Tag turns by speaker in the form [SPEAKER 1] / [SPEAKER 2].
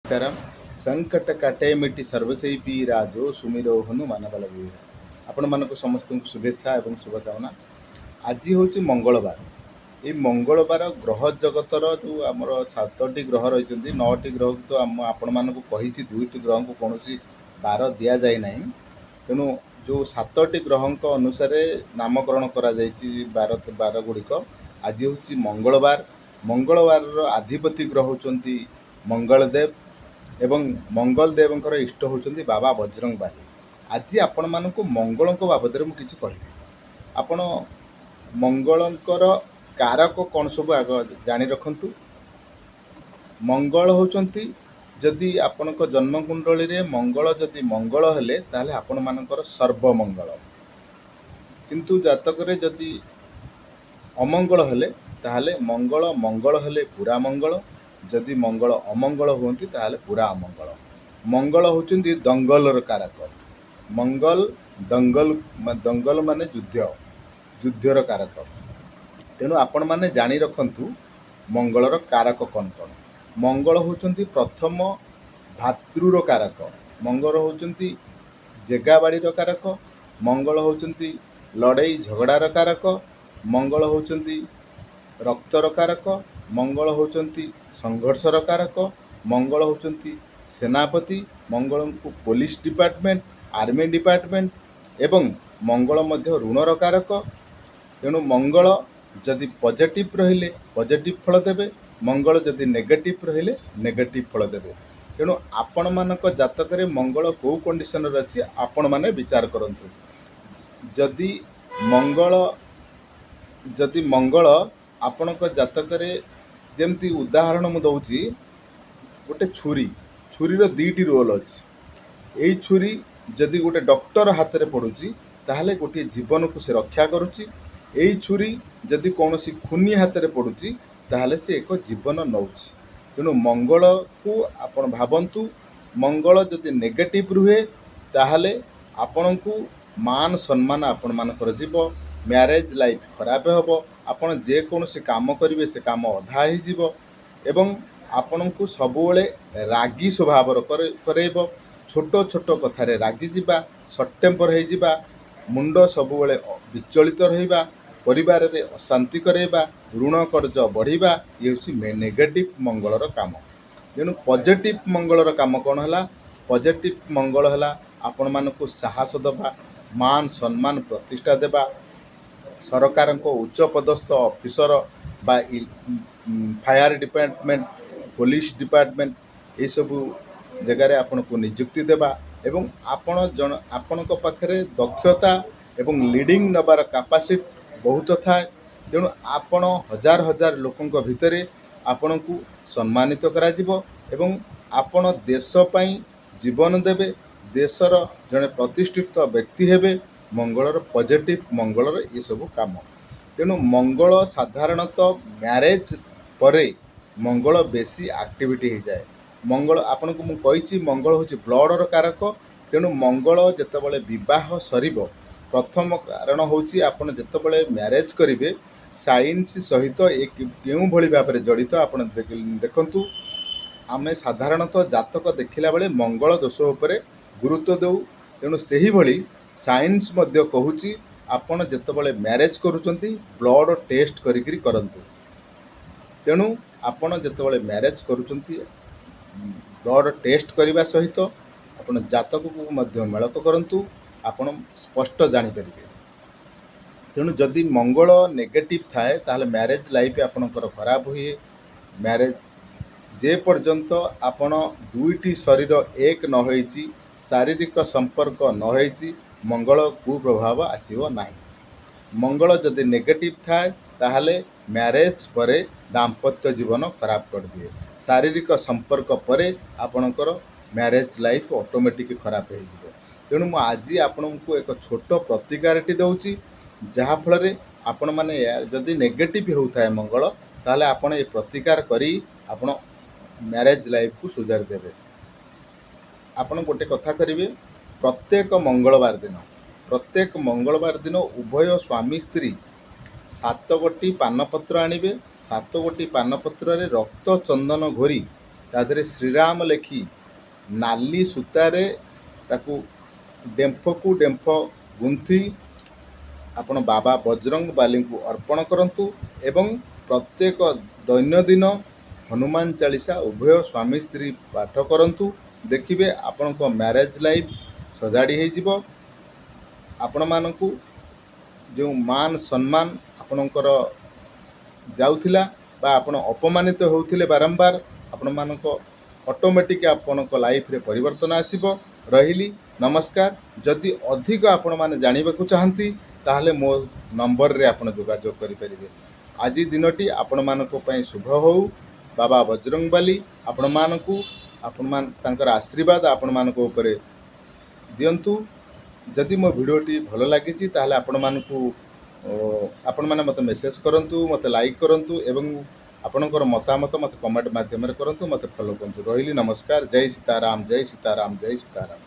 [SPEAKER 1] ସୀତାରାମ। ସଙ୍କଟ କାଟେ ମିଟି ସର୍ବ ପୀରା, ଯୋ ସୁମିରଉ ହନୁମାନ ବଲବୀରା। ଆପଣମାନଙ୍କୁ ସମସ୍ତଙ୍କୁ ଶୁଭେଚ୍ଛା ଏବଂ ଶୁଭକାମନା। ଆଜି ହେଉଛି ମଙ୍ଗଳବାର। ଏଇ ମଙ୍ଗଳବାର ଗ୍ରହ ଜଗତର ଯେଉଁ ଆମର 7ଟି ଗ୍ରହ ରହିଛନ୍ତି, 9ଟି ଗ୍ରହକୁ ତ ଆମ ଆପଣମାନଙ୍କୁ କହିଛି, 2ଟି ଗ୍ରହଙ୍କୁ କୌଣସି ବାର ଦିଆଯାଇ ନାହିଁ। ତେଣୁ ଯେଉଁ 7ଟି ଗ୍ରହଙ୍କ ଅନୁସାରେ ନାମକରଣ କରାଯାଇଛି ବାର ଗୁଡ଼ିକ, ଆଜି ହେଉଛି ମଙ୍ଗଳବାର। ମଙ୍ଗଳବାରର ଆଧିପତି ଗ୍ରହ ହେଉଛନ୍ତି ମଙ୍ଗଳଦେବ ଏବଂ ମଙ୍ଗଳଦେବଙ୍କର ଇଷ୍ଟ ହେଉଛନ୍ତି ବାବା ବଜରଙ୍ଗବାଲି। ଆଜି ଆପଣମାନଙ୍କୁ ମଙ୍ଗଳଙ୍କ ବାବଦରେ ମୁଁ କିଛି କହିବି। ଆପଣ ମଙ୍ଗଳଙ୍କର କାରକ କ'ଣ ସବୁ ଆଗ ଜାଣି ରଖନ୍ତୁ। ମଙ୍ଗଳ ହେଉଛନ୍ତି, ଯଦି ଆପଣଙ୍କ ଜନ୍ମକୁଣ୍ଡଳୀରେ ମଙ୍ଗଳ ଯଦି ମଙ୍ଗଳ ହେଲେ, ତାହେଲେ ଆପଣମାନଙ୍କର ସର୍ବମଙ୍ଗଳ। କିନ୍ତୁ ଜାତକରେ ଯଦି ଅମଙ୍ଗଳ ହେଲେ, ତାହେଲେ ମଙ୍ଗଳ ମଙ୍ଗଳ ହେଲେ ପୁରା ମଙ୍ଗଳ, ଯଦି ମଙ୍ଗଳ ଅମଙ୍ଗଳ ହୁଅନ୍ତି, ତାହେଲେ ପୁରା ଅମଙ୍ଗଳ। ମଙ୍ଗଳ ହେଉଛନ୍ତି ଦଙ୍ଗଲର କାରକ। ମଙ୍ଗଲ ଦଙ୍ଗଲ, ଦଙ୍ଗଲ ମାନେ ଯୁଦ୍ଧ, ଯୁଦ୍ଧର କାରକ। ତେଣୁ ଆପଣମାନେ ଜାଣି ରଖନ୍ତୁ ମଙ୍ଗଳର କାରକ କ'ଣ କ'ଣ। ମଙ୍ଗଳ ହେଉଛନ୍ତି ପ୍ରଥମ ଭାତୃର କାରକ। ମଙ୍ଗଳ ହେଉଛନ୍ତି ଜେଗାବାଡ଼ିର କାରକ। ମଙ୍ଗଳ ହେଉଛନ୍ତି ଲଢ଼େଇ ଝଗଡ଼ାର କାରକ। ମଙ୍ଗଳ ହେଉଛନ୍ତି ରକ୍ତର କାରକ। ମଙ୍ଗଳ ହେଉଛନ୍ତି ସଂଘର୍ଷର କାରକ। ମଙ୍ଗଳ ହେଉଛନ୍ତି ସେନାପତି। ମଙ୍ଗଳଙ୍କୁ ପୋଲିସ ଡିପାର୍ଟମେଣ୍ଟ, ଆର୍ମି ଡିପାର୍ଟମେଣ୍ଟ ଏବଂ ମଙ୍ଗଳ ମଧ୍ୟ ଋଣର କାରକ। ତେଣୁ ମଙ୍ଗଳ ଯଦି ପଜିଟିଭ୍ ରହିଲେ ପଜିଟିଭ୍ ଫଳ ଦେବେ, ମଙ୍ଗଳ ଯଦି ନେଗେଟିଭ୍ ରହିଲେ ନେଗେଟିଭ୍ ଫଳ ଦେବେ। ତେଣୁ ଆପଣମାନଙ୍କ ଜାତକରେ ମଙ୍ଗଳ କେଉଁ କଣ୍ଡିସନରେ ଅଛି, ଆପଣମାନେ ବିଚାର କରନ୍ତୁ। ଯଦି ମଙ୍ଗଳ ଆପଣଙ୍କ ଜାତକରେ, ଯେମିତି ଉଦାହରଣ ମୁଁ ଦେଉଛି, ଗୋଟେ ଛୁରୀ, ଛୁରୀର 2ଟି ରୋଲ୍ ଅଛି। ଏଇ ଛୁରୀ ଯଦି ଗୋଟେ ଡକ୍ଟର ହାତରେ ପଡ଼ୁଛି, ତାହେଲେ ଗୋଟିଏ ଜୀବନକୁ ସେ ରକ୍ଷା କରୁଛି। ଏଇ ଛୁରୀ ଯଦି କୌଣସି ଖୁନି ହାତରେ ପଡ଼ୁଛି, ତାହେଲେ ସେ ଏକ ଜୀବନ ନେଉଛି। ତେଣୁ ମଙ୍ଗଳକୁ ଆପଣ ଭାବନ୍ତୁ। ମଙ୍ଗଳ ଯଦି ନେଗେଟିଭ୍ ରୁହେ, ତାହେଲେ ଆପଣଙ୍କୁ ମାନ ସମ୍ମାନ ଆପଣମାନଙ୍କର ଯିବ, ମ୍ୟାରେଜ୍ ଲାଇଫ୍ ଖରାପ ହେବ, ଆପଣ ଯେକୌଣସି କାମ କରିବେ ସେ କାମ ଅଧା ହେଇଯିବ ଏବଂ ଆପଣଙ୍କୁ ସବୁବେଳେ ରାଗି ସ୍ୱଭାବର କରେଇବ। ଛୋଟ ଛୋଟ କଥାରେ ରାଗିଯିବା, ସର୍ଟ ଟେମ୍ପର ହେଇଯିବା, ମୁଣ୍ଡ ସବୁବେଳେ ବିଚଳିତ ରହିବା, ପରିବାରରେ ଅଶାନ୍ତି କରେଇବା, ଋଣ କର୍ଜ ବଢ଼ିବା, ଇଏ ହେଉଛି ନେଗେଟିଭ୍ ମଙ୍ଗଳର କାମ। ତେଣୁ ପଜିଟିଭ୍ ମଙ୍ଗଳର କାମ କ'ଣ ହେଲା? ପଜିଟିଭ୍ ମଙ୍ଗଳ ହେଲା ଆପଣମାନଙ୍କୁ ସାହସ ଦେବା, ମାନ ସମ୍ମାନ ପ୍ରତିଷ୍ଠା ଦେବା, ସରକାରଙ୍କ ଉଚ୍ଚ ପଦସ୍ଥ ଅଫିସର ବା ଫାୟାର ଡିପାର୍ଟମେଣ୍ଟ, ପୋଲିସ ଡିପାର୍ଟମେଣ୍ଟ, ଏସବୁ ଜାଗାରେ ଆପଣଙ୍କୁ ନିଯୁକ୍ତି ଦେବା ଏବଂ ଆପଣ ଜଣ ଆପଣଙ୍କ ପାଖରେ ଦକ୍ଷତା ଏବଂ ଲିଡ଼ିଂ ନେବାର କାପାସିଟି ବହୁତ ଥାଏ। ତେଣୁ ଆପଣ ହଜାର ହଜାର ଲୋକଙ୍କ ଭିତରେ ଆପଣଙ୍କୁ ସମ୍ମାନିତ କରାଯିବ ଏବଂ ଆପଣ ଦେଶ ପାଇଁ ଜୀବନ ଦେବେ, ଦେଶର ଜଣେ ପ୍ରତିଷ୍ଠିତ ବ୍ୟକ୍ତି ହେବେ। ମଙ୍ଗଳର ପଜିଟିଭ୍ ମଙ୍ଗଳର ଏସବୁ କାମ। ତେଣୁ ମଙ୍ଗଳ ସାଧାରଣତଃ ମ୍ୟାରେଜ୍ ପରେ ମଙ୍ଗଳ ବେଶୀ ଆକ୍ଟିଭିଟି ହେଇଯାଏ। ମଙ୍ଗଳ ଆପଣଙ୍କୁ ମୁଁ କହିଛି, ମଙ୍ଗଳ ହେଉଛି ବ୍ଲଡ଼ର କାରକ। ତେଣୁ ମଙ୍ଗଳ ଯେତେବେଳେ ବିବାହ ସରିବ, ପ୍ରଥମ କାରଣ ହେଉଛି ଆପଣ ଯେତେବେଳେ ମ୍ୟାରେଜ୍ କରିବେ, ସାଇନ୍ସ ସହିତ ଏ କେଉଁଭଳି ଭାବରେ ଜଡ଼ିତ ଆପଣ ଦେଖନ୍ତୁ। ଆମେ ସାଧାରଣତଃ ଜାତକ ଦେଖିଲା ବେଳେ ମଙ୍ଗଳ ଦୋଷ ଉପରେ ଗୁରୁତ୍ୱ ଦେଉ। ତେଣୁ ସେହିଭଳି ସାଇନ୍ସ ମଧ୍ୟ କହୁଛି, ଆପଣ ଯେତେବେଳେ ମ୍ୟାରେଜ୍ କରୁଛନ୍ତି, ବ୍ଲଡ଼ ଟେଷ୍ଟ କରିକିରି କରନ୍ତୁ। ତେଣୁ ଆପଣ ଯେତେବେଳେ ମ୍ୟାରେଜ୍ କରୁଛନ୍ତି, ବ୍ଲଡ଼ ଟେଷ୍ଟ କରିବା ସହିତ ଆପଣ ଜାତକକୁ ମଧ୍ୟ ମେଳକ କରନ୍ତୁ, ଆପଣ ସ୍ପଷ୍ଟ ଜାଣିପାରିବେ। ତେଣୁ ଯଦି ମଙ୍ଗଳ ନେଗେଟିଭ୍ ଥାଏ, ତାହେଲେ ମ୍ୟାରେଜ୍ ଲାଇଫ୍ ଆପଣଙ୍କର ଖରାପ ହୁଏ। ମ୍ୟାରେଜ୍ ଯେ ପର୍ଯ୍ୟନ୍ତ ଆପଣ ଦୁଇଟି ଶରୀର ଏକ ନ ହେଇଛି, ଶାରୀରିକ ସମ୍ପର୍କ ନ ହେଇଛି, ମଙ୍ଗଳ କୁପ୍ରଭାବ ଆସିବ ନାହିଁ। ମଙ୍ଗଳ ଯଦି ନେଗେଟିଭ୍ ଥାଏ, ତାହେଲେ ମ୍ୟାରେଜ୍ ପରେ ଦାମ୍ପତ୍ୟ ଜୀବନ ଖରାପ କରିଦିଏ। ଶାରୀରିକ ସମ୍ପର୍କ ପରେ ଆପଣଙ୍କର ମ୍ୟାରେଜ୍ ଲାଇଫ୍ ଅଟୋମେଟିକ୍ ଖରାପ ହେଇଯିବ। ତେଣୁ ମୁଁ ଆଜି ଆପଣଙ୍କୁ ଏକ ଛୋଟ ପ୍ରତିକାରଟି ଦେଉଛି, ଯାହାଫଳରେ ଆପଣମାନେ ଯଦି ନେଗେଟିଭ୍ ହେଉଥାଏ ମଙ୍ଗଳ, ତାହେଲେ ଆପଣ ଏ ପ୍ରତିକାର କରି ଆପଣ ମ୍ୟାରେଜ୍ ଲାଇଫ୍କୁ ସୁଧାରି ଦେବେ। ଆପଣ ଗୋଟେ କଥା କରିବେ, ପ୍ରତ୍ୟେକ ମଙ୍ଗଳବାର ଦିନ ଉଭୟ ସ୍ୱାମୀ ସ୍ତ୍ରୀ 7 ଗୋଟି ପାନପତ୍ର ଆଣିବେ। 7 ଗୋଟି ପାନପତ୍ରରେ ରକ୍ତ ଚନ୍ଦନ ଘୋରି ତା ଦେହରେ ଶ୍ରୀରାମ ଲେଖି ନାଲି ସୂତାରେ ତାକୁ ଡେମ୍ଫକୁ ଡେମ୍ଫ ଗୁନ୍ଥି ଆପଣ ବାବା ବଜରଙ୍ଗ ବାଲିଙ୍କୁ ଅର୍ପଣ କରନ୍ତୁ ଏବଂ ପ୍ରତ୍ୟେକ ଦୈନନ୍ଦିନ ହନୁମାନ ଚାଳିଶା ଉଭୟ ସ୍ୱାମୀ ସ୍ତ୍ରୀ ପାଠ କରନ୍ତୁ। ଦେଖିବେ, ଆପଣଙ୍କ ମ୍ୟାରେଜ୍ ଲାଇଫ୍ ସଜାଡ଼ି ହେଇଯିବ। ଆପଣମାନଙ୍କୁ ଯେଉଁ ମାନ ସମ୍ମାନ ଆପଣଙ୍କର ଯାଉଥିଲା ବା ଆପଣ ଅପମାନିତ ହେଉଥିଲେ ବାରମ୍ବାର, ଆପଣମାନଙ୍କ ଅଟୋମେଟିକ୍ ଆପଣଙ୍କ ଲାଇଫ୍ରେ ପରିବର୍ତ୍ତନ ଆସିବ। ରହିଲି, ନମସ୍କାର। ଯଦି ଅଧିକ ଆପଣମାନେ ଜାଣିବାକୁ ଚାହାନ୍ତି, ତାହେଲେ ମୋ ନମ୍ବରରେ ଆପଣ ଯୋଗାଯୋଗ କରିପାରିବେ। ଆଜି ଦିନଟି ଆପଣମାନଙ୍କ ପାଇଁ ଶୁଭ ହେଉ। ବାବା ବଜରଙ୍ଗବାଲି ଆପଣମାନଙ୍କୁ ଆପଣମାନ ତାଙ୍କର ଆଶୀର୍ବାଦ ଆପଣମାନଙ୍କ ଉପରେ ଦିଅନ୍ତୁ। ଯଦି ମୋ ଭିଡ଼ିଓଟି ଭଲ ଲାଗିଛି, ତାହେଲେ ଆପଣମାନେ ମୋତେ ମେସେଜ୍ କରନ୍ତୁ, ମୋତେ ଲାଇକ୍ କରନ୍ତୁ ଏବଂ ଆପଣଙ୍କର ମତାମତ ମୋତେ କମେଣ୍ଟ ମାଧ୍ୟମରେ କରନ୍ତୁ। ମୋତେ ଫଲୋ କରନ୍ତୁ। ରହିଲି, ନମସ୍କାର। ଜୟ ସୀତାରାମ, ଜୟ ସୀତାରାମ, ଜୟ ସୀତାରାମ।